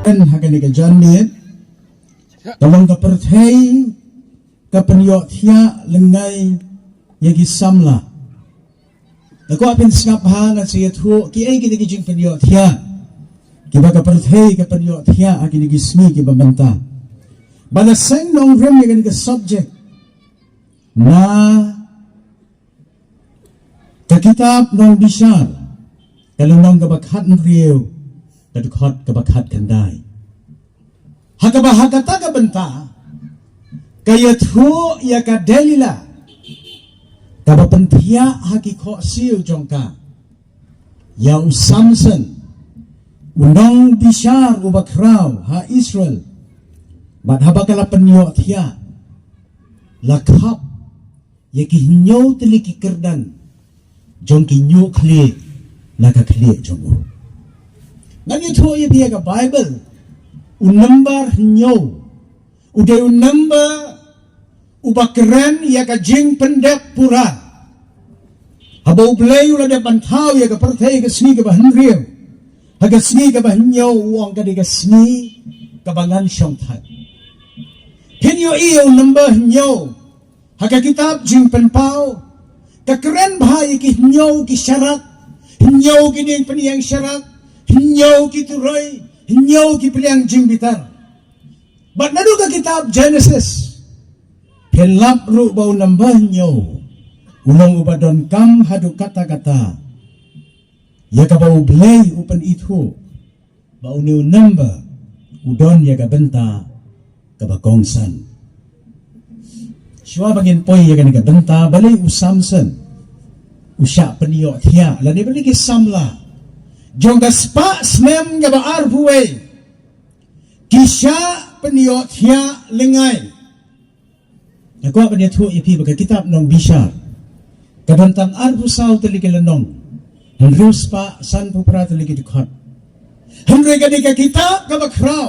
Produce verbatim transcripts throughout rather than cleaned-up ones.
Kan ha kane ka janmiet, ka long ka pyrthei ka pynïohthiah lyngngai ïa ki samla. Nga kwah phin sngap ha, nga sa ïathuh kiei kine ki jingpynïohthiah kiba ka pyrthei ka pynïohthiah ha kine ki sngi kiba mynta. Ba la seng nongrim ïa kane ka subject na ka kitab Nongbishar, ka lynnong kaba khathynriew, ka dkhot kaba khatkhyndai. Ha kaba ha kata ka bynta ka ïathuh ïa ka Delila, kaba pynthiah ha ki khohsiew jong ka ïa u Samson, u nongbishar uba khraw ha Israel. Bad haba ka la pynïohthiah, la khap ïa ki hynñiew tylli ki kyrdan jong ki hynñiew khlieh na ka khlieh jong u. Ngan ïathuh ïa phi ïa ka Baibl, u number hynñiew u dei u number uba kren ïa ka jingpyndep pura. Haba U Blei u la dep ban thaw ïa ka pyrthei ha ka sngi kaba hynriew, ha ka sngi kaba hynñiew u ong ka dei ka sngi kaba ngan shongthait. Phin ïohi ïa u number hynñiew ha ka kitab Jingpynpaw, ka kren bha ïa ki hynñiew ki sharak, hynñiew ki dieng pynïeng sharak, hynñiew ki turoi, hynñiew ki pliang jingbitar. Bad naduh ka kitab Genesis, phin lap ruh ba u number hynñiew u long uba donkam haduh katta katta ïa kaba U Blei u pynithuh ba une u number u don ïa ka bynta kaba kongsan. Shuwa ba ngin poi ïa kane ka bynta, balei u Samson u shah pynïohthiah, lane balei ki samla jong ka spah snem kaba arphew wei ki shah pynïohthiah lyngngai? Nga kwah ban ïathuh ïa phi ba ka kitab Nongbishar ka don tang arphew saw tylli ki lynnong, hynriew spah sanphew phra tylli ki dkhot. Hynrei ka dei ka kitab kaba khraw,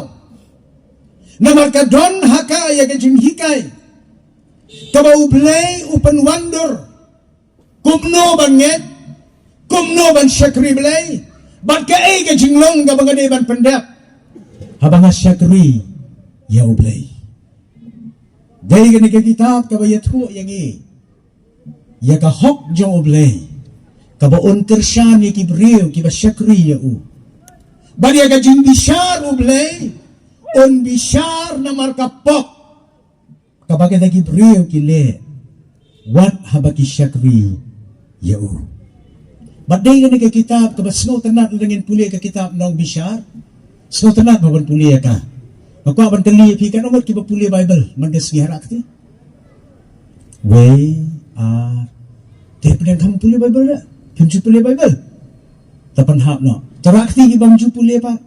namar ka don ha ka ïa ka jinghikai kaba U Blei u pynwandur kumno ban ngeit, kumno ban shakri Blei, bad kaei ka jinglong kaba nga dei ban pyndep haba nga shakri ïa U Blei. Dei kane ka kitab kaba ïathuh ïa ngi ïa ka hok jong U Blei, kaba un kyrshan ïa ki briew kiba shakri ïa u. Bad ïa ka jingbishar U Blei un bishar namar ka pop kaba kita ki briew ki leh wat haba ki shakri ïa u. Bad dei kane ka kitab kaba sngewtynnat lada ngin pule ka kitab Nongbishar. Sngewtynnat ba ban pule ïa ka. Nga kwah ban kylli ïa phi, katno ngut kiba pule Baibl man ka sngi, hara kti? Wei, ar. Te pdeng kham pule Baibl da? Kim ju pule Baibl? Ta pynhap noh. Te hara kti ki bym ju pule pat?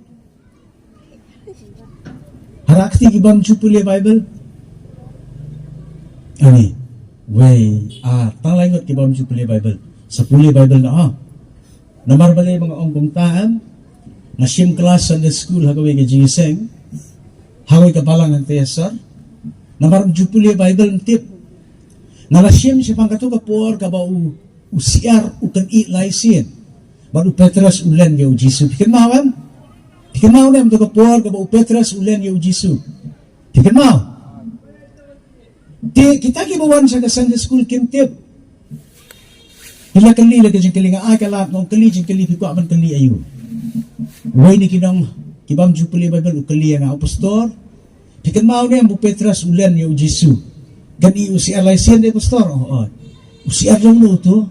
Hara kti ki bym ju pule Baibl? Ani. Wei, ar. Tang lai ngut ki bym ju pule Baibl. Sa pule Baibl noh, ha. Namar balei ba nga ong kumta, em? Nga shim klas Sunday school ha kawei ka jingïaseng, ha kawei ka balang hangta ïasor. Namar ym ju pule Baibl ym tip. Nga la shim shaphang kato ka por kaba u, u syiar u kynnoh lai sien bad u Petros u len ïa u Jisu. Phi kynmaw, em? Phi kynmaw ne em kato ka por kaba u Petros u len ïa u Jisu? Phi kynmaw? Te kita kiba wan sha ka Sunday school kim tip. Phi la kylli la ka jingkylli, nga ai ka lad, nga ong kylli jingkylli, phi kwah ban kylli aïu? Wei na ki nong ki bym ju pule Baibl u kylli ïa nga, u pastor, phi kynmaw ne em ba u Petros u len ïa u Jisu? Kan i u syiar lai sien de, pastor? Oh, oh. U syiar jong no to?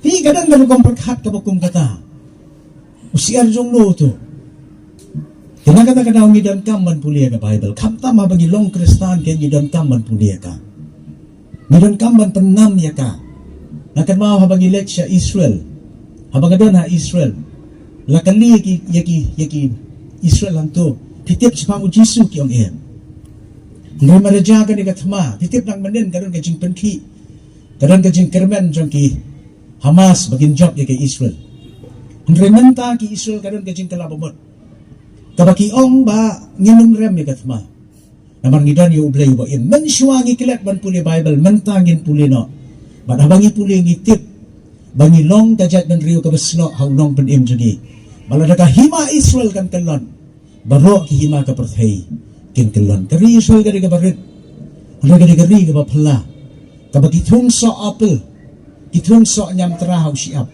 Phi, ka don ka rukom pyrkhat kaba kum kata. U syiar jong no to? Te na kata ka daw ngi donkam ban pule ïa ka Baibl. Khamtam haba ngi long Khristan, ngi donkam ban pule ïa ka. Ngi donkam ban pynnam ïa ka. Nga kynmaw haba ngi leit sha Israel, haba nga don ha Israel, la kylli ïa ki, ïa ki, ïa ki Israel hangto, phi tip shaphang u Jisu? Ki ong em. Hynrei marja kane ka thma, phi tip nang mynnin ka don ka jingpynkhih, ka don ka jingkyrmen jong ki Hamas ba kin jop ïa ka Israel. Hynrei mynta ki Israel ka don ka jingkylla bamut, kaba ki ong ba ngin ym rem ïa ka thma. Namar ngi don ïa U Blei uba im. Mynshuwa ngi klet ban pule Baibl, mynta ngin pule noh. Bad haba ngi pule ngi tip ba ngi long ka jaitbynriew kaba snoh ha u Nongpynim jong ngi. Ba lada ka hima Israel kan kyllon, Baroh ki hima ka pyrthei kin kyllon. Ka ri Israel ka dei kaba rit. Hynrei ka dei ka ri kaba phylla, kaba ki thung soh apple, ki thung soh ñiamtra ha u shyiap.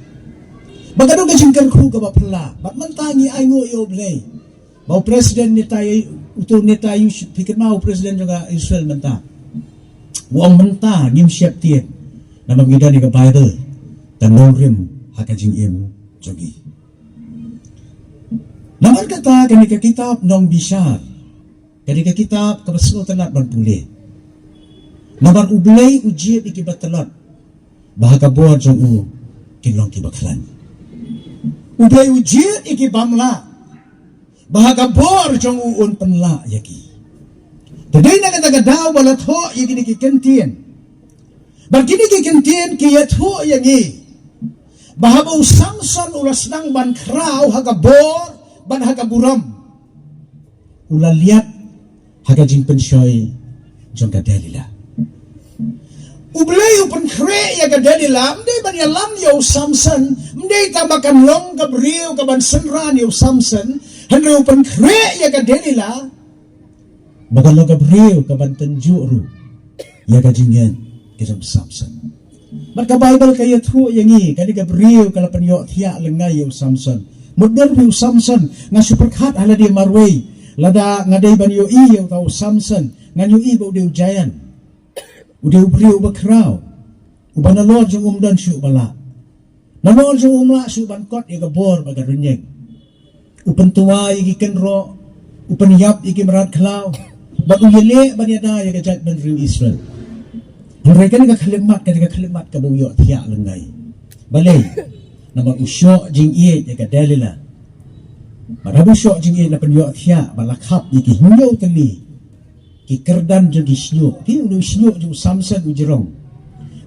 Ba ka don ka jingkyrkhu kaba phylla. Bad mynta ngi ainguh ïa U Blei ba u president neta, uto neta, u phi kynmaw, u president jong ka Israel mynta, u ong mynta ngim sheptieng, namar ngi don ïa ka Baibl, ka nongrim ha ka jingim jong ngi. Namar kata kane ka kitab Nongbishar ka dei ka kitab kaba sngewtynnat ban pule. Namar U Blei u jied ïa kiba tlot, ba ha ka bor jong u kin long kiba khlaiñ. U Blei u jied ïa ki bym lah, ba ha ka bor jong u un pynlah ïa ki. Te dei na kata ka daw ba la thoh ïa kine ki kyntien. Bad kine ki kyntien ki ïathuh ïa ngi ba haba u Samson u la sdang ban khraw ha ka bor bad ha ka burom, u la liat ha ka jingpynshoi jong ka Delila. U Blei u pynkhreh ïa ka Delila, ym dei ban ïalam ïa u Samson, ym dei tang ba kan long ka briew kaban synran ïa u Samson, hynrei u pynkhreh ïa ka Delila ba kan long ka briew kaban tynjuh ruh ïa ka jingngeit ka jong u Samson. Bad ka Baibl ka ïathuh ïa ngi, kane ka briew ka la pynïohthiah lyngngai ïa u Samson. Mutdur phi, u Samson, nga shu pyrkhat ha lade marwei, lada nga dei ban ïohi ïa uta u Samson, ngan ïohi ba u dei u giant. U dei u briew uba khraw, uba nalor jong u ym don shuh ba lah. Nalor jong u ym lah shuh ban kot ïa ka bor bad ka rynïeng. U pyntwa ïa ki kynroh, u pynïap ïa ki mrad khlaw, bad u ïaleh ban ïada ïa ka jaitbynriew Israel. Hynrei kane ka khyllipmat, kane ka khyllipmat kaba u ïohthiah lyngngai. Balei? Namar u shoh jingïeit ïa ka Delila. Bad haba u shoh jingïeit, la pynïohthiah bad la khap ïa ki hynñiew tylli ki kyrdan jong ki shñiuh. Ki, u shñiuh jong u Samson u jrong.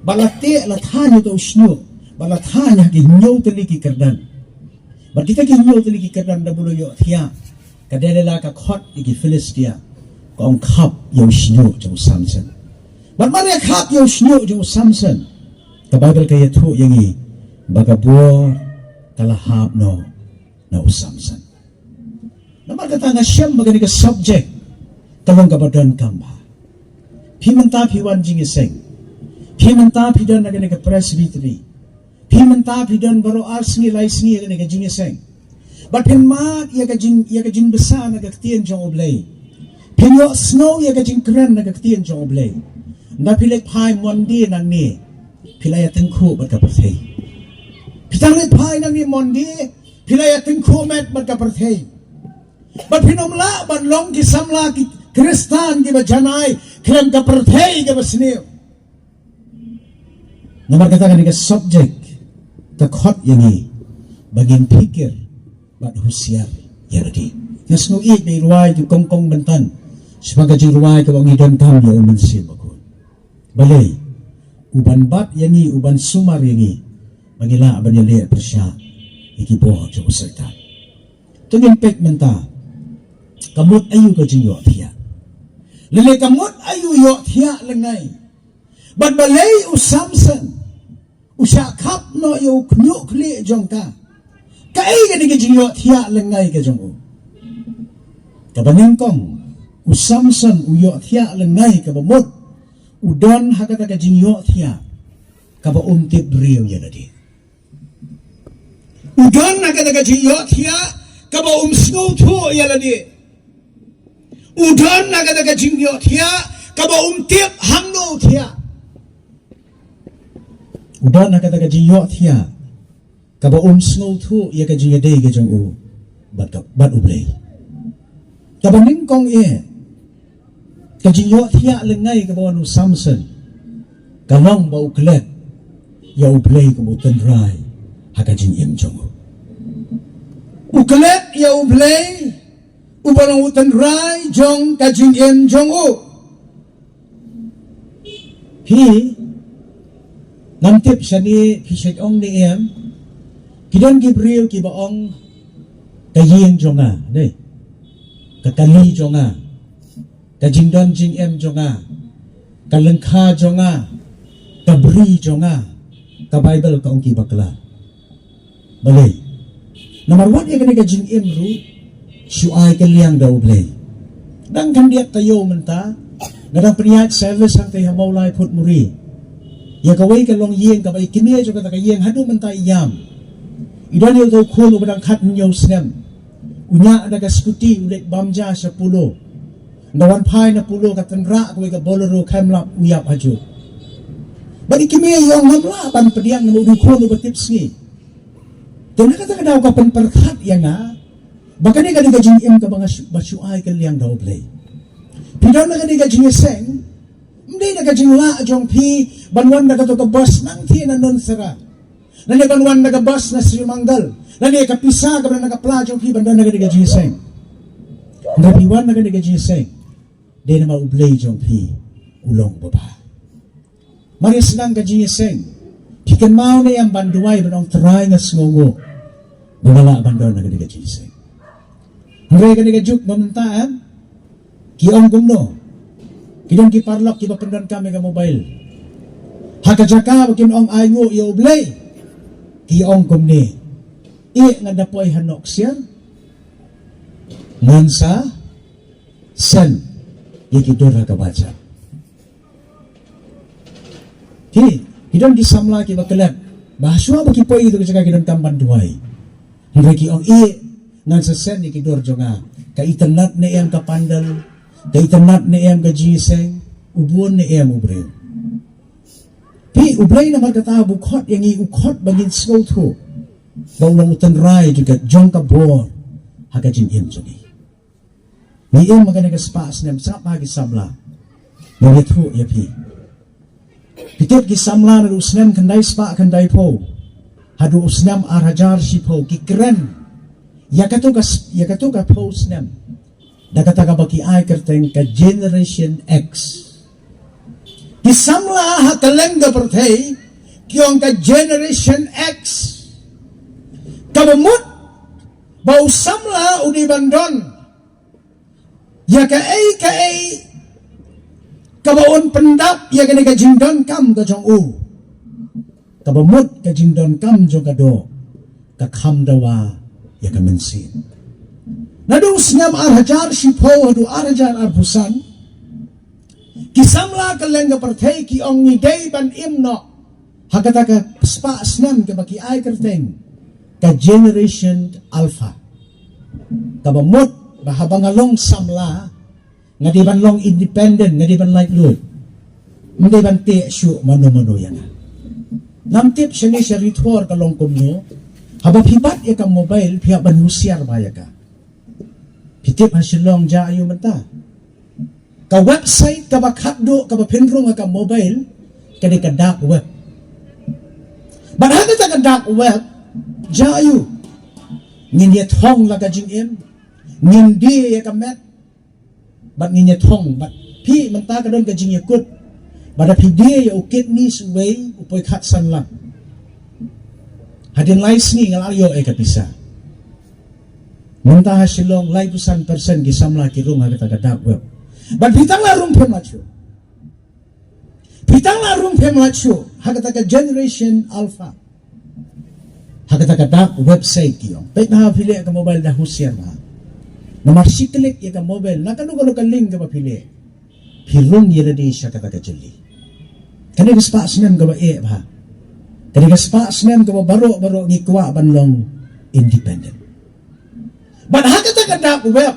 Bad la teh, la thaiñ ïa uta u shñiuh, bad la thaiñ ha ki hynñiew tylli ki kyrdan. Bad kita ki hynñiew tylli ki kyrdan, da ba la ïohthiah, ka Delila ka khot ïa ki Philistia, ka ong, khap ïa u shñiuh jong u Samson. Bad mar ïa khap ïa u shñiuh jong u Samson, ka Baibl ka ïathuh ïa ngi ba ka bor ka la hap noh na u Samson. Namar kata nga shem ba kane ka subject ka long kaba donkam bha. Phi mynta phi wan jingïaseng. Phi mynta phi don na kane ka Presbytery. Phi mynta phi don baroh ar sngi lai sngi ha kane ka jingïaseng. Bad phin mad ïa ka jing, ïa ka jingbsa na ka ktien jong U Blei. Phin ïohsngew ïa ka jingkren na ka ktien jong U Blei. Ynda phi leit phai Monday nangne, phi la ïatyngkhuh bad ka pyrthei. Phi tang leit phai nangne Monday, phi la ïatyngkhuh met bad ka pyrthei. Bad phin ym lah ban long ki samla ki Khristan kiba janai khlem ka pyrthei kaba sniew. Namar kata kane ka subject ka khot ïa ngi ba ngin phikir bad husiar ïa lade. Nga sngew ïeit ba i rwai tu kong kong Bentan shaphang ka jingrwai kaba ngi donkam ïa U Mynsiem Bakhuid. Balei? U ban bat ïa ngi, u ban sumar ïa ngi ba ngi lah ban ïaleh pyrshah ïa ki bor jong u Soitan. To ngin peit mynta, ka mut aïu ka jingïohthiah? Lane ka mut aïu ïohthiah lyngngai? Bad balei u Samson u shah khap noh ïa u khñiuh khlieh jong ka? Kaei kane ka jingïohthiah lyngngai ka jong u? Kaba nyngkong, u Samson u ïohthiah lyngngai kaba mut u don ha kata ka jingïohthiah kaba um tip briew ïa lade. U don ha kata ka jingïohthiah kaba um sngewthuh ïa lade. U don ha kata ka jingïohthiah kaba um tip hangno u thiah. U don ha kata ka jingïohthiah kaba um sngewthuh ïa ka jingïadei ka jong u bad ka, bad U Blei. Kaba nyngkong eh, ka jingïohthiah lyngngai kaba wan u Samson ka long ba u klet ïa U Blei kum u tynrai ha ka jingim jong u. U klet ïa U Blei uba long u tynrai jong ka jingim jong u. Phi, ngam tip shane phi shait ong ne em, ki don ki briew kiba ong, ka ïing jong nga, ne, ka kali jong nga, ka jingdon jingem jong nga, ka lyngkha jong nga, ka bri jong nga, ka Baibl ka ong ki bakla. Balei? Namar wat ïa kane ka jingim ruh, shu ai kylliang da U Blei. Dang khyndiat taïew mynta nga dang pynïaid service hangtei ha Mawlai Phutmuri. Ïa kawei ka longïing kaba i kmie jong kata ka ïing haduh mynta i ïam. I don ïa uto u khun uba dang khathynñiew snem. U ñiah da ka scooty u leit bam ja sha Polo. Nda wan phai na Polo ka tynrah kawei ka Bolero khlem lap u ïap hajuh. Bad i kmie i ong ngam lah ban pdiang namar u dei u khun uba tipsngi. Te na kata ka daw ka pynpyrkhat ïa nga ba kane ka dei ka jingim kaba nga shu, ba shu ai kylliang da U Blei. Phi don na kane ka jingïaseng, ym dei na ka jinglah jong phi ban wan na kato ka bus nangthie na Nonserah. Lane ban wan na ka bus na Sri Mangal. Lane ka pisa kaba na ka pla jong phi ban don na kane ka jingïaseng. Hynrei phi wan na kane ka jingïaseng dei namar U Blei jong phi u long uba bha. Mar ïa sdang ka jingïaseng, phi kynmaw ne em ban duwai ban ong Trai nga sngewnguh ba nga lah ban don na kane ka jingïaseng. Hynrei kane ka juk ba mynta em, ki ong kumno? Ki don ki paralok kiba pyndonkam ïa ka mobile. Ha ka jaka ba kin ong ainguh ïa U Blei, ki ong kumne. Eh, ngan da poi ha Nongsiar, ngan sa send ïa ki dur ha ka bajar. Ki, ki don ki samla kiba klet ba shuwa ba ki poi ïa ka jaka ki donkam ban duwai. Hynrei ki ong, eh, ngan sa send ïa ki dur jong nga. Ka itynnad ne em ka pandal, ka itynnad ne em ka jingïaseng, u bun ne em u briew. Phi, U Blei namar kata ba u khot ïa ngi, u khot ba ngin sngewthuh ba u long u tynrai jong ka, jong ka bor ha ka jingim jong ngi. Ngi im ha kane ka spah snem, sngap bha ki samla. Ngi ïathuh ïa phi. Phi tip ki samla naduh u snem khyndai spah khyndai phew haduh u snem ar hajar shiphew ki kren ïa kato ka s-, ïa kato ka phew snem da kata kaba ki ai kyrteng ka Generation X. Ki samla ha kylleng ka pyrthei ki ong ka Generation X. Kaba mut ba u samla u dei ban don ïa kaei kaei kaba un pyndap ïa kane ka jingdonkam ka jong u. Kaba mut ka jingdonkam jong ka doh ka kham dawa ïa ka mynsiem. Naduh u snem ar hajar shiphew haduh ar hajar arphew san, ki samla kylleng ka pyrthei ki ong ngi dei ban im noh ha kata ka spah snem kaba ki ai kyrteng ka Generation Alpha. Kaba mut ba haba nga long samla, nga dei ban long independent, nga dei ban laitluid. Ym dei ban teh shuh mano mano ïa nga. Ngam tip shane sha ri thor ka long kumno. Haba phi bat ïa ka mobile phi hap ban husiar bha ïa ka. Phi tip ha Shillong jia aiu mynta? Ka website kaba khatduh kaba pynrung ha ka mobile ka dei ka dark web. Bad ha kata ka dark web jia aiu? Ngin ïa thong la ka jingim, ngin die ïa ka met, bad ngin ïa thong, bad phi mynta ka don ka jingïakut ba da phi die ïa u kidneys uwei u poi khatsan lak. Hadien lai sngi nga la ïoh ïa ka pisa. Mynta ha Shillong laiphew san percent ki samla ki rung ha kata ka dark web. Bad phi tang la rung phem la shuh. Phi tang la rung phem la shuh ha kata ka Generation Alpha. Ha kata ka dark website ki ong. Peit bha phi leh ka mobile da husiar bha. Namar shi klik ïa ka mobile na kano kano ka link kaba phi leh, phi rung ïa lade sha kata ka jylli. Kane ka spah snem kaba eh bha. Kane ka spah snem kaba baroh baroh ngi kwah ban long independent. Bad ha kata ka dark web,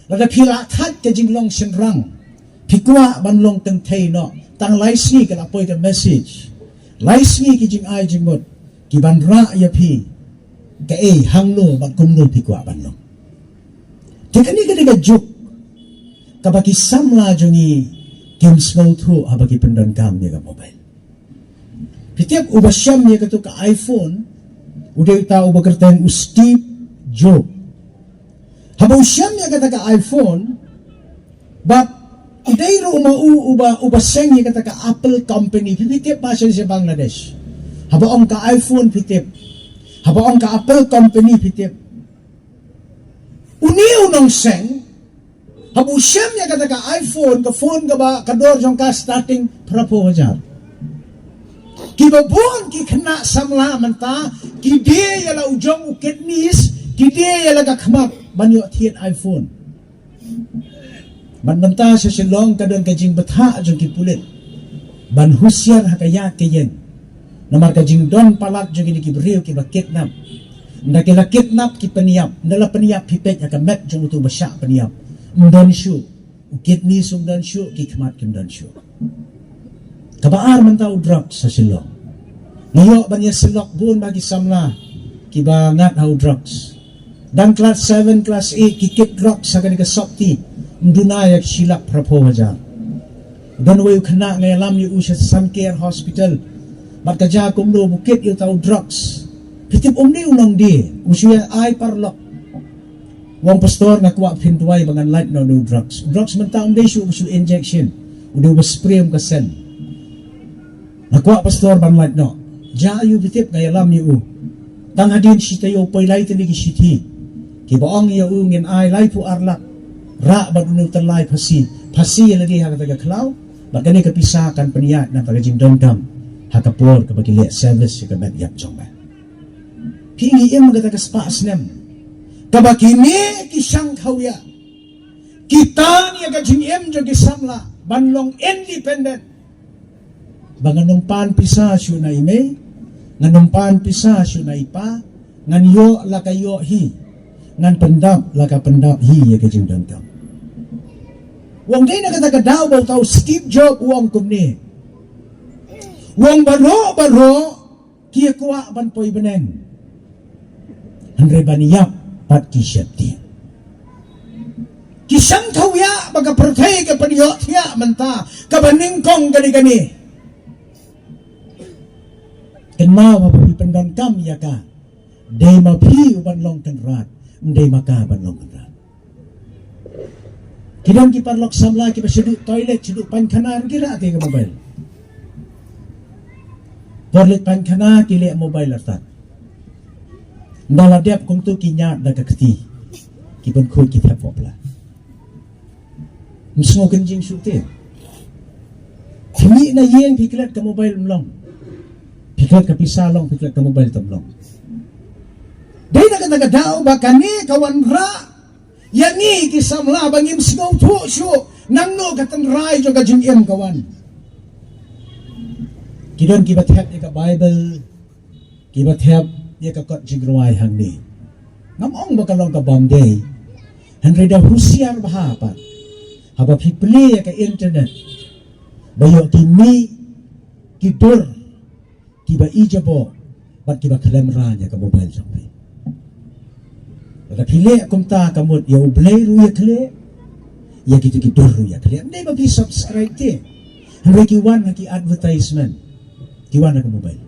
lada phi la thait ka jinglong shynrang, phi kwah ban long kynthei noh, tang lai sngi ka la poi ka message. Lai sngi ki jingai jingmut ki ban rah ïa phi kaei, hangno bad kumno phi kwah ban long. Te kane ka dei ka juk kaba ki samla jong ngi kim sngewthuh haba ki pyndonkam ïa ka mobile. Phi tip uba shem ïa kato ka iPhone u dei uta uba kyrteng u Steve Jobs. Haba u shem ïa kata ka iPhone, bad u dei ruh ma u uba, uba seng ïa kata ka Apple Company. Phi, phi tip ba shen sha Bangladesh, haba ong ka iPhone phi tip, haba ong ka Apple Company phi tip. Une u nongseng, haba u shem ïa kata ka iPhone, ka phone kaba ka dor jong ka starting phraphew hajar. Kiba bun ki khynnah samla mynta ki die ïa la u jong u kidneys, ki die la ka khmat ban ïoh thied iPhone. Ban mynta sha Shillong ka don ka jingbthah jong ki pulit ban husiar ha ka ïa ka ïeng. Namar ka jingdon palat jong kine ki briew kiba kidnap. Nda ki la kidnap ki pynïap, nda la pynïap phi peit ha ka met jong utu ba shah pynïap. Ym don shuh u kidney, ym don shuh ki khmat, kim don shuh. Kaba ar mynta u drugs ha Shillong. Nga ïoh ban ïa syllok bun ba ki samla kiba ngat ha u drugs. Dang klas seven, klas eight ki kit drugs ha kane ka sopti. Ym duna ïa ki shi lak phra phew hajar. Don wei u khynnah nga ïalam ïa u sha Sun Care Hospital. Bad ka jia kumno ba u kit ïa uta u drugs. Phi tip um dei u nongdie, u shu ïa ai paralok. U ong, pastor, nga kwah phin duwai ba ngan lait noh na u drugs. U drugs mynta um dei shuh, shuh injection. U dei uba spray kum ka seng. Nga kwah pastor ban lait noh. Jia ïa u, phi tip, nga ïalam ïa u. Tang hadien shi taïew poi lai tylli ki shithi kiba ong ïa u ngin ai laiphew ar lak. Rah bad une u tyllai phasi. Phasi ïa lade ha kata ka khlaw. Bad kane ka pisa kan pynïaid na kata ka jingdonkam ha ka por kaba ki leh service ïa ka met ïap jong me. Phi, ngi im kata ka spah snem kaba kine ki shang khawiah ki tan ïa ka jingim jong ki samla ban long independent. Ba ngan ym pan pisa shuh na i mei, ngan ym pan pisa shuh na i pa, ngan ïoh la ka ïoh hi, ngan pyndap la ka pyndap hi ïa ka jingdonkam. U ong, dei na kata ka daw ba uta u Steve Jobs u ong kumne. U ong, baroh baroh ki kwah ban poi bneng, hynrei ban ïap pat ki sheptieng. Ki shang khawiah ba ka pyrthei ka pynïohthiah mynta, kaba nyngkong kane kane. Kynmaw, haba phi pyndonkam ïa ka, dei ma phi u ban long kynrad, ym dei ma ka ban long kynrad. Ki don ki paralok samla kiba shu duh toilet, shu duh paikhana ruh ki rah te ka mobile. Por leit paikhana ki leh mobile artat. Nda la dep kumtu ki ñiad da ka kti, ki pynkhuid ki thep bapla. Ym sngew kynjing shuh te. Phi mih na ïing phi klet ka mobile ym long. Phi klet ka pisa long, phi klet ka mobile tam long. Dei na kata ka daw ba kane ka wanrah ïa ngi ki samla ba ngim sngewthuh shuh nangno ka tynrai jong ka jingim ka wan. Ki don kiba thep ïa ka Bible, kiba thep ïa ka kot jingrwai hangne. Ngam ong ba ka long ka bym dei, hynrei da husiar bha pat haba phi plie ïa ka internet ba ïoh ki mih ki dur kiba i jaboh bad kiba khlem rah ïa ka mobile jong phi. Lada phi leh kumta ka mut ïa U Blei ruh ïa khleh, ïa kito ki dur ruh ïa khleh. Ym dei ba phi subscribe te, hynrei ki wan ha ki advertisement, ki wan ha ka mobile.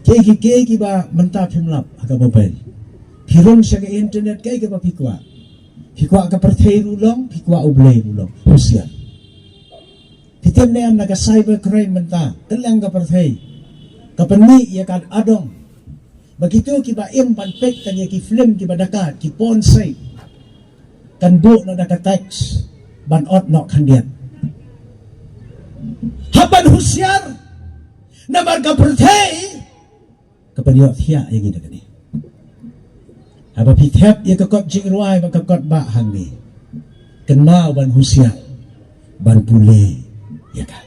Kiei kiei kiba mynta phim lap ha ka mobile. Phi rung sha ka internet kaei kaba phi kwah. Phi kwah ka pyrthei ruh long, phi kwah U Blei ruh long. Husiar. Phi tip ne em, na ka cyber crime mynta, kylleng ka pyrthei ka pynmih ïa ka adong ba kito kiba im ban peit tang ïa ki film kiba daka, ki porn site, kan buh noh da ka text ban ot noh khyndiat. Hap ban husiar, namar ka pyrthei ka pynïohthiah ïa ngi da kane. Haba phi thep ïa ka kot jingrwai bad ka kot bah hangne, kynmaw ban husiar ban pule ïa ka.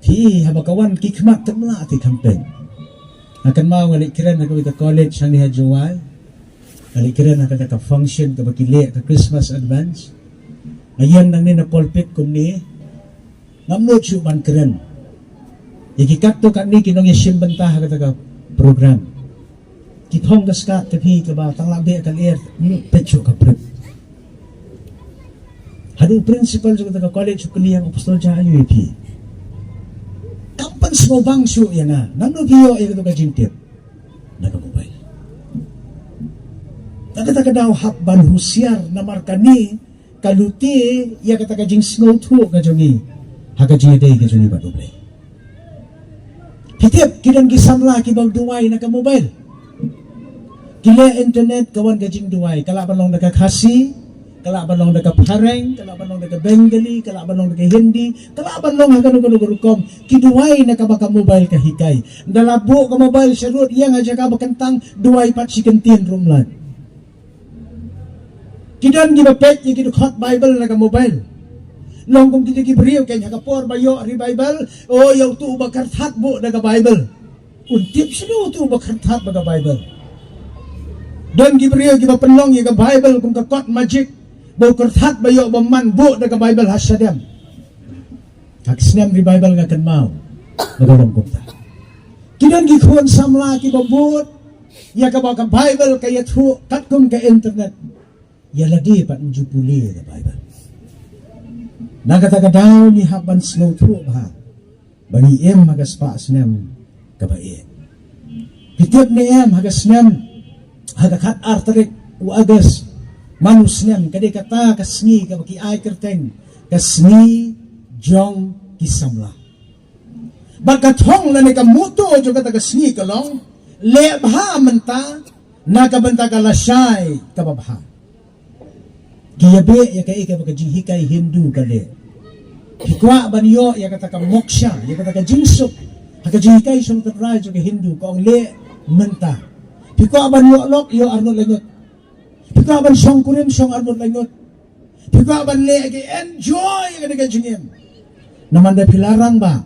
Phi, haba ka wan ki khmat tymla te kham peng. Nga kynmaw nga leit kren ha kawei ka college hangne ha Jowai. Nga leit kren ha kata ka function kaba ki leh ka Christmas advance. Nga ïeng nangne na pulpit kumne. Ngam nud shuh ban kren ïa ki katto katne ki nongïashim bynta ha kata ka program. Ki thong ka skat, te phi, kaba tang la beh ka lyer, ngim peit shuh ka prep. Haduh u principal jong kata ka college u kylli ïa nga, u pastor, jia aiu ïa phi? Kam pynsngewbang shuh ïa nga. Nangno phi ïoh ïa kato ka jingtip? Na ka mobile. Na kata ka daw hap ban husiar, namar kane ka lute ïa kata ka jingsngewthuh ka jong ngi ha ka jingïadei ka jong ngi bad U Blei. Phi tip, ki don ki samla kiba duwai na ka mobile. Ki leh internet, ka wan ka jingduwai, ka lah ban long da ka Khasi, Ka lah ban long da ka Phareng, ka lah ban long da ka Bengali, ka lah ban long da ka Hindi, ka lah ban long ha kano kano ka rukom. Ki duwai na kaba ka mobile ka hikai. Ynda la buh ka mobile sharud ïeng ha jaka ba kyntang, duwai pat shi kyntien ruh ym lah. Ki don kiba peit ïa ki dkhot Bible na ka mobile. Long kum kita ki briew, keiñ ha ka por ba ïoh ri Bible, oh, ïa utu uba kyrthat buh da ka Bible. Un tip shano utu uba kyrthat bad ka Bible? Don ki briew kiba pynlong ïa ka Bible kum ka kot magic, ba u kyrthat ba ïoh bymman, buh da ka Bible ha shadem. Ha ki snem ri Bible nga kynmaw ba ka long kumta. Ki don ki khun samla kiba bud ïa kaba ka Bible ka ïathuh katkum ka internet. Ïa lade pat ym ju pule ïa ka Bible. Na kata ka daw ngi hap ban sngewthuh bha ba ngi im ha ka spah snem kaba ïeit. Phi tip ne em, ha ka snem, ha ka khat ar tarik u August man u snem, ka dei kata ka sngi kaba ki ai kyrteng ka sngi jong ki samla. Bad ka thong lane ka motto jong kata ka sngi ka long, leh bha mynta na ka bynta ka lashai kaba bha. Ki ïa beh ïa kaei kaba ka jinghikai Hindu ka leh. Ki kwah ban ïoh ïa kata ka moksha, ïa kata ka jingsuk ha ka jinghikai shong tynrai jong ka Hindu, ka ong leh mynta. Ki kwah ban ïoh lok, ïoh arngut laingut. Ki kwah ban shong kurim, shong arngut laingut. Phi kwah ban leh ki enjoy ïa kane ka jingim. Namar da phi la rangbah,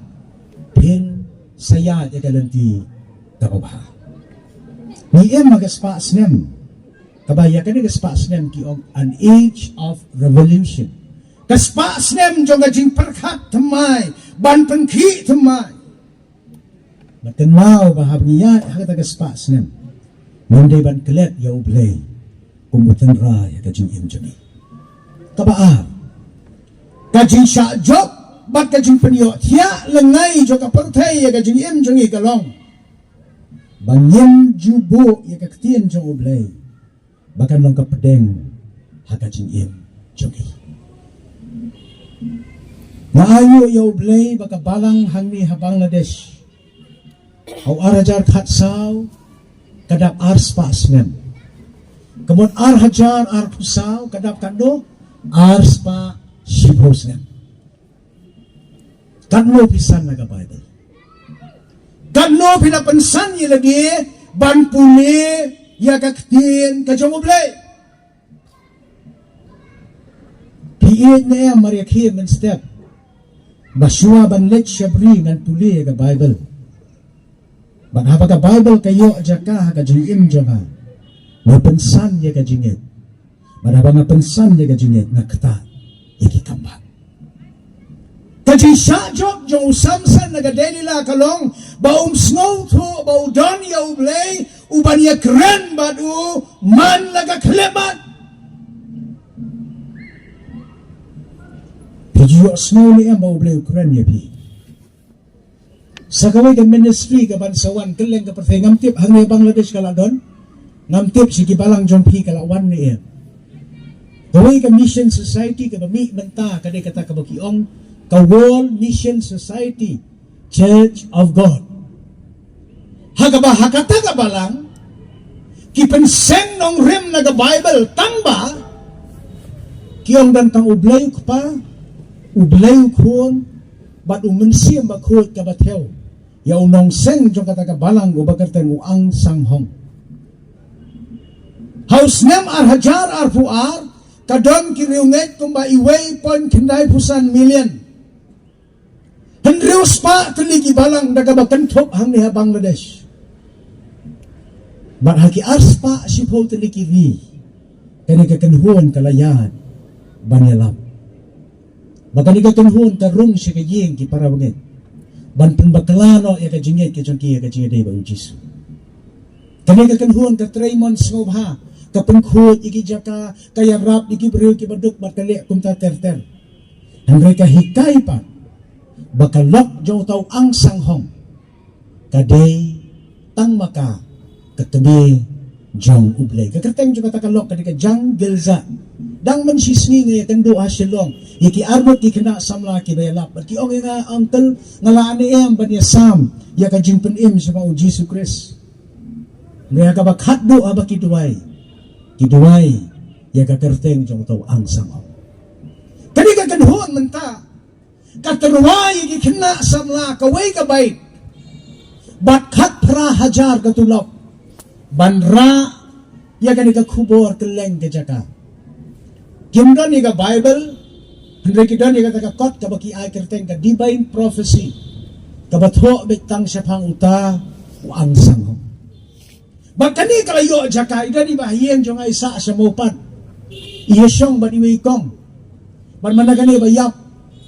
phin sa ïaid ïa ka lynti kaba bha. Ngi im ha ka spah snem kaba ïa kane ka spah snem ki ong an age of revolution. Ka spah snem jong ka jingpyrkhat thymmai, ban pynkit thymmai. Bad kynmaw ba haba ngi ïaid ha kata ka spah snem, ngim dei ban klet ïa U Blei kum u tynrai ha ka jingim jong ngi. Kaba ar, ka jingshah jop bad ka jingpynïohthiah lyngngai jong ka pyrthei ïa ka jingim jong ngi ka long ba ngim ju buh ïa ka ktien jong U Blei ba kan long ka pdeng ha ka jingim jong ngi. Nga ainguh ïa U Blei ba ka balang hangne ha Bangladesh ha u ar hajar khatsaw ka dap ar spah snem. Ka mut ar hajar arphew saw ka dap katno? Ar spah shiphew snem. Katno phi san na ka Bible? Katno phi la pynsan ïa lade ban pule ïa ka ktien ka jong U Blei? Phi ïeit ne em mar ïa khie mynstep ba shuwa ban leit sha bri ngan pule ïa ka Bible? Bad haba ka Bible ka ïoh jaka ha ka jingim jong nga, nga pynsan ïa ka jingngeit. Bad haba nga pynsan ïa ka jingngeit, nga ktah ïa ki kambah. Ka jingshah jop jong u Samson na ka Delila ka long ba um sngewthuh ba u don ïa U Blei uban ïakren bad u man la ka khyllipmat. Phi ju ïohsngew ne em ba U Blei u kren ïa phi? Sa kawei ka ministry kaban sa wan kylleng ka pyrthei, ngam tip hangne Bangladesh ka la don, ngam tip sha ki balang jong phi ka la wan ne em. Kawei ka mission society kaba mih mynta ka dei kata kaba ki ong ka World Mission Society, Church of God. Ha kaba ha kata ka balang ki pynseng nongrim na ka Bible tang ba ki ong don tang U Blei u Kpa, U Blei u Khun bad U Mynsiem Bakhuid kaba thew ïa u nongseng jong kata ka balang uba kyrteng u Aung San Hong. Ha u snem ar hajar arphew ar ka don ki riewngeit kumba iwei point khyndai phew san million. Hynriew spah tylli ki balang da kaba kynthup hangne ha Bangladesh. Bad ha ki ar spah shiphew tylli ki ri kane ka kynhun ka la ïaid ban ïalap. Ba kane ka kynhun ka rung sha ka ïing ki para bangeit ban pynbakla noh ïa ka jingngeit ka jong ki ïa ka jingïadei bad U Jisu. Kane ka kynhun ka trei mon sngewbha, ka pynkhuid ïa ki jaka, ka ïarap ïa ki briew kiba duk bad ka leh kumta ter ter. Hynrei ka hikai pat ba ka lok jong uta u Aung San Hong ka dei tang ma ka ka kmie jong U Blei. Ka kyrteng jong kata ka lok ka dei ka Jang Gilza. Dang mynshisngi nga ïakynduh ha Shillong ïa ki arngut ki khynnah samla kiba ïalap bad ki ong ïa nga, "Uncle, nga lah ne em ban ïasam ïa ka jingpynim shaphang U Jisu Khrist?" Nga ïa kaba khatduh haba ki duwai, ki duwai ïa ka kyrteng jong uta u Aung San Suu Kyi. Kane ka kynhun mynta ka tyrwa ïa ki khynnah samla kawei ka beit bad khatphra hajar ka tulop ban rah ïa kane ka khubor kylleng ka jaka. Kim don ïa ka Baibl, hynrei ki don ïa kata ka kot kaba ki ai kyrteng ka Divine Prophecy, kaba thoh beit tang shaphang uta u Aung San Suu Kyi. Bad kane ka la ïoh jaka, i don iba ha ïing jong nga i sah sha Mawpat, i ïashong bad iwei i kong. Bad mynta kane ba ïap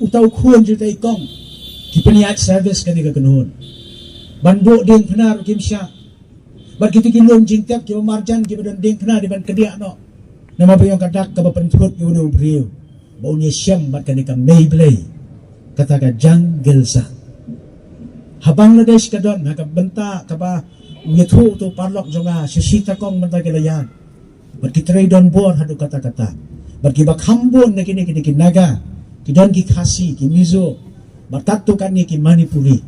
uta u khun jong uta i kong, ki pynïaid service kane ka kynhun. Ban buh diengphna ruh kim shah. Bad kita ki lum jingtep kiba marjan kiba don diengphna dei ban kdiah noh. Namar ba ïong ka dak kaba pynthut ïa une u briew ba un ïashem bad kane ka mei Blei, kata ka Jang Gelzar. Ha Bangladesh ka don, ha ka bynta kaba u ïathuh uta u paralok jong nga, sha shi takong mynta ki la ïaid. Bad ki trei don bor haduh katta katta. Bad kiba kham bun na kine, kine ki Naga, ki don ki Khasi, ki Mizo, bad katto katne ki Manipuri.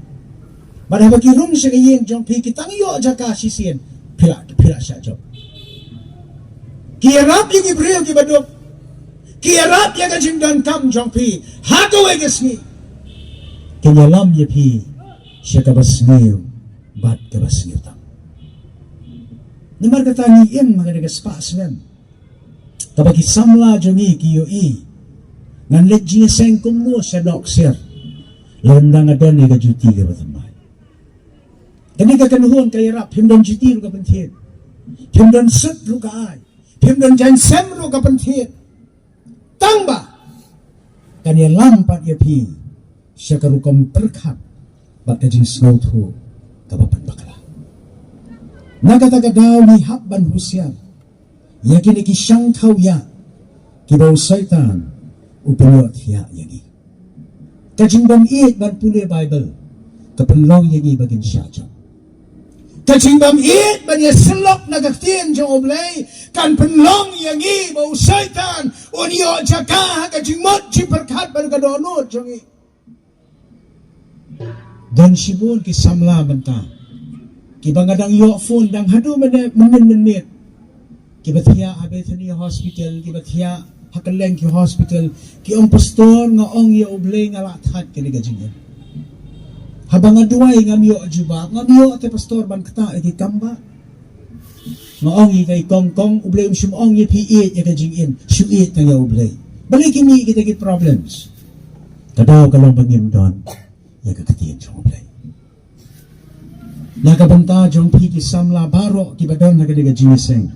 Bad haba ki rung sha ka ïing jong phi, ki tang ïoh jaka shisien, phi la, phi la shah jop. Ki ïarap ïa ki briew kiba duk, ki ïarap ïa ka jingdonkam jong phi ha kawei ka sngi. Kin ïalam ïa phi sha kaba sniew bad kaba sniew tam. Namar kata ngi im ha kane ka spah snem kaba ki samla jong ngi ki ïohi ngan leit jingïaseng kumno sha dohksiar, lada nga don ïa ka juti kaba thymmai. Kane ka kynhun ka ïarap, phim don juti ruh ka pynthied, phim don sut ruh ka ai, phim don jaiñsem ruh ka pynthied. Tang ba kan ïalam pat ïa phi sha ka rukom pyrkhat bad ka jingsngewthuh kaba pynbakla. Na kata ka daw ngi hap ban husiar ïa kine ki shangthaw ïa kiba u Soitan u pynïohthiah ïa ngi. Ka jingbym ïeit ban pule Baibl ka pynlong ïa ngi ba ngin shah jop. Ka jingbym ïeit ban ïasyllok na ka ktien jong U Blei kan pynlong ïa ngi ba u Soitan un ïoh jaka ha ka jingmut jingpyrkhat bad ka dohnud jong ngi. Don shibun ki samla mynta kiba nga dang ïoh phone dang haduh mynne mynmiet mynmiet, kiba thiah ha Bethany Hospital, kiba thiah ha kylleng ki hospital, ki ong, "Pastor, nga ong ïa U Blei nga lah thait kane ka jingim. Haba nga duwai ngam ïoh jubab, ngam ïoh te Pastor ban ktah ïa ki kam ba. Nga ong ïa ka i kong, kong, U Blei um shym ong ïa phi ïeit ïa ka jingim, shu ïeit tang ïa U Blei." Balei ki mih kita ki problems? Ka daw ka long ba ngim don ïa ka ktien jong U Blei. Na ka bynta jong phi ki samla baroh kiba don ha kane ka jingïaseng,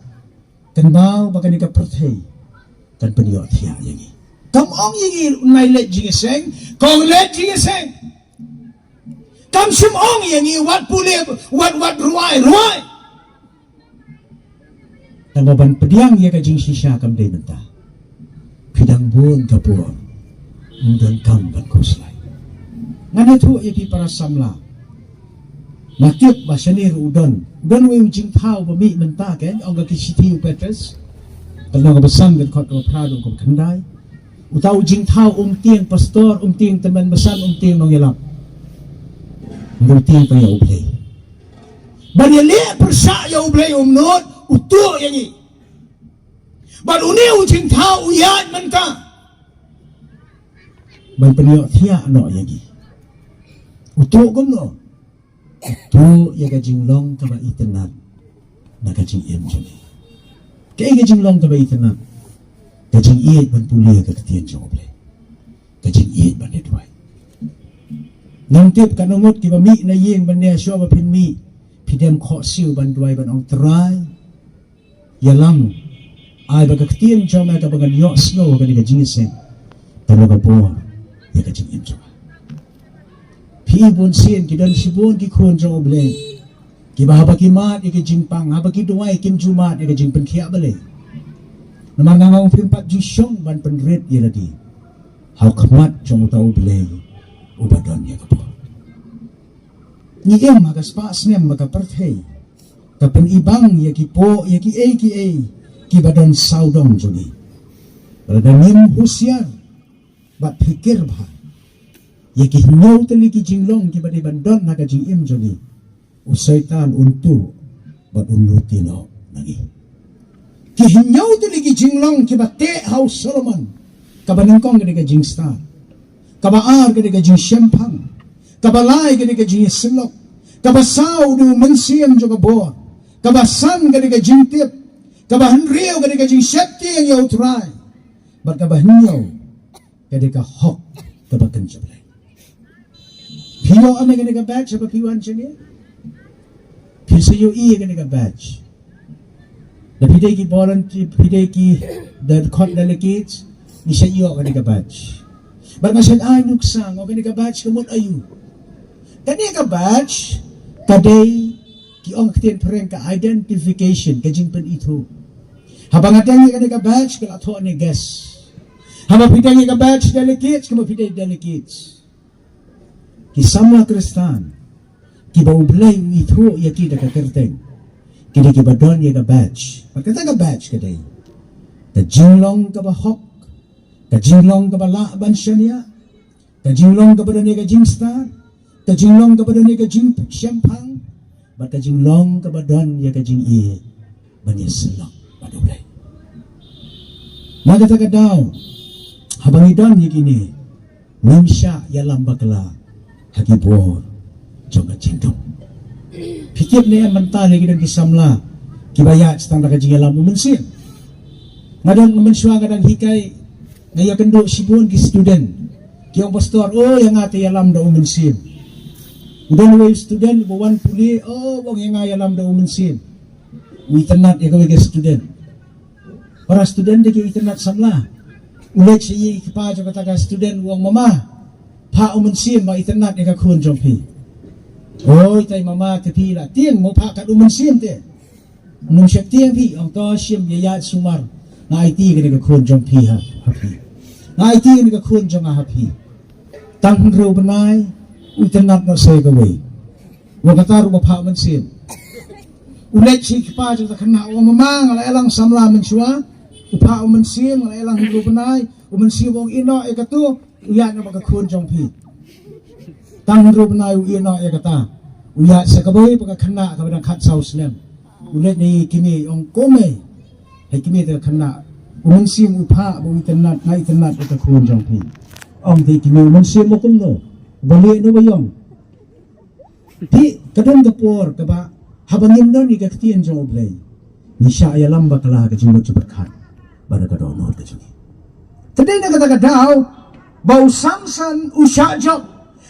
kynmaw ba kane ka pyrthei kan pynïohthiah ïa ngi. Kam ong ïa ngi nai leit jingïaseng, kong leit jingïaseng. Kam shym ong ïa ngi wat pule, wat, wat rwai, rwai. Tang ba ban pdiang ïa ka jingshisha kam dei mynta. Phi dang bun ka por, ym don kam ban khuslai. Ngan ïathuh ïa phi para samla. Nga tip ba shane ruh u don, u don uwei u jingthaw ba mih mynta, ke ong ka ki shithi u Petros. Ka lynnong kaba san, ka dkhot kaba phra haduh kaba khyndai. Uta u jingthaw um tieng pastor, um tieng tymmen basan, um tieng nongïalam. Hynrei u tieng tang ïa U Blei. Ban ïaleh pyrshah ïa U Blei, um nud, u tuh ïa ngi. Bad une u jingthaw u ïaid mynta ban pynïohthiah noh ïa ngi. U tuh kumno? U tuh ïa ka jinglong kaba itynnad na ka jingim jong ngi. Kaei ka jinglong kaba itynnad? Ka jingïeit ban pule ka ktien jong U Blei. Ka jingïeit ban ïaduwai. Ngam tip katno ngut kiba mih na ïing mynne, shuwa ba phin mih, phi dem khohsiew ban duwai ban ong, Trai, ïalam, ai ba ka ktien jong me kaba ngan ïohsngew ha kane ka jingïaseng kan long ka bor ïa ka jingim jong nga. Phi i, bunsien ki don shibun ki khun jong U Blei kiba haba ki mad ïa ka jingpang, haba ki duwai, kim ju mad ïa ka jingpynkhiah balei. Namar nga ong phim pat ju shong ban pynrit ïa lade ha khmat jong uta U Blei uba don ïa ka bor. Ngi im ha ka spah snem ba ka pyrthei ka pynibang ïa ki poh, ïa kiei kiei kiba don sawdong jong ngi. Lada ngim husiar bad phikir bha ïa ki hynñiew tylli ki jinglong kiba dei ban don ha ka jingim jong ngi, u Soitan un tuh bad un luti noh na ngi. Hynñiew tylli ki jinglong kiba teh ha u Solomon. Kaba nyngkong ka dei ka jingstad. Kaba ar ka dei ka jingshemphang. Kaba lai ka dei ka jingïasyllok. Kaba saw u dei u mynsiem jong ka bor. Kaba san ka dei ka jingtip. Kaba hynriew ka dei ka jingsheptieng ïa u Trai. Bad kaba hynñiew ka dei ka hok kaba kynja Blei. Phi ïoh ane kane ka badge haba phi wan shane? Phi sa ïohi ïa kane ka badge. Da phi dei ki volunteer, phi dei ki da khot delegates, ngi sa ïoh kane ka badge. Bad nga sa ai nuksa, o kane ka badge ka mut aïu? Kane ka badge ka dei, ki ong ktien phareng ka identification, ka jingpynithuh. Haba nga deng ïa kane ka badge ka la thoh ne guest. Haba phi deng ïa ka badge delegates, kumba phi dei delegates. Ki samla Khristan kiba U Blei u ithuh ïa ki da ka kyrteng, ki dei kiba don ïa ka badge. Bad kata ka badge ka dei ka jinglong kaba hok, ka jinglong kaba lah ban shaniah, ka jinglong kaba don ïa ka jingstad, ka jinglong kaba don ïa ka jingshemphang, bad ka jinglong kaba don ïa ka jingïeit ban ïasyllok bad U Blei. Na kata ka daw, haba ngi don ïa kine, ngim shah ïalam bakla ha ki bor jong ka jingdum. Phi tip ne em, mynta lei ki don ki samla kiba ïaid tang da ka jingïalam U Mynsiem. Nga don, nga mynshuwa nga dang hikai, nga ïakynduh shibun ki student. Ki ong, "Pastor, oh, ïa nga te ïalam da U Mynsiem." U don uwei u student uba wan pule, "Oh," u ong, "ïa nga ïalam da U Mynsiem." U itynnad ïa kawei ka student. Para student dei ki itynnad samla. U leit sha i kpa jong kata ka student, u ong, "Mama, phah U Mynsiem ba itynnad ïa ka khun jong phi." "Oi, tai mama, te phi la tieng mo, phah kat U Mynsiem te." "Ym shym tieng phi." "Ong to shim ïa ïaid sumar, nga aiti kane ka khun jong phi ha, ha phi. Nga aiti kane ka khun jong nga ha phi." Tang hynriew bnai, u itynnad noh sa ïa kawei. Wa kata ruh ba phah U Mynsiem. U leit sha i kpa jong kata ka khynnah, u ong, "Mama, nga la ïalang samla mynshuwa, u phah U Mynsiem, nga la ïalang hynriew bnai, U Mynsiem u ong ïehnoh ïa kato, u ïaid noh bad ka khun jong phi." Tang hynriew bnai u ïehnoh ïa kata. U ïaid sa kawei pat ka khynnah kaba dang khatsaw snem. U leit na i kmie, u ong, "Ko mei, hai kmie te ka khynnah, U Mynsiem u phah ba u itynnad, nga itynnad ïa ka khun jong phi." Ong te i kmie, "U Mynsiem mo kumno? Ba lieh no ba ïong?" Te ka don ka por kaba haba ngim don ïa ka ktien jong U Blei, ngi shah ïalam bakla ha ka jingmut jingpyrkhat bad ka dohnud ka jong ngi. Te dei na kata ka daw ba u Samson u shah jop.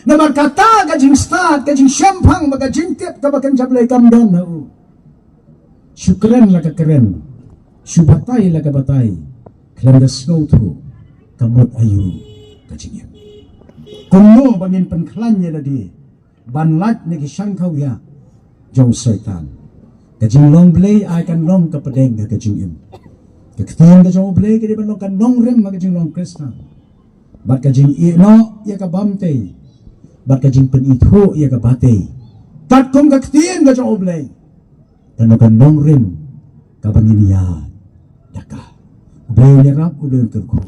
Namar kata ka jingstad, ka jingshemphang bad ka jingtip kaba kynja Blei kam don ha u. Shu kren la ka kren, shu batai la ka batai, khlem da sngewthuh ka mut aïu ka jingim. Kumno ba ngin pynkhlaiñ ïa lade ban lait na ki shangkhawiah jong u Soitan? Ka jinglong Blei ai kan long ka pdeng ha ka jingim. Ka ktien ka jong U Blei ka dei ban long ka nongrim ha ka jinglong Khristan. Bad ka jingïehnoh ïa ka bymtei, bad ka jingpynithuh ïa ka batei, katkum ka ktien ka jong U Blei, kan long ka nongrim kaba ngin ïaid da ka. U Blei un ïarap, U Blei un kyrkhu.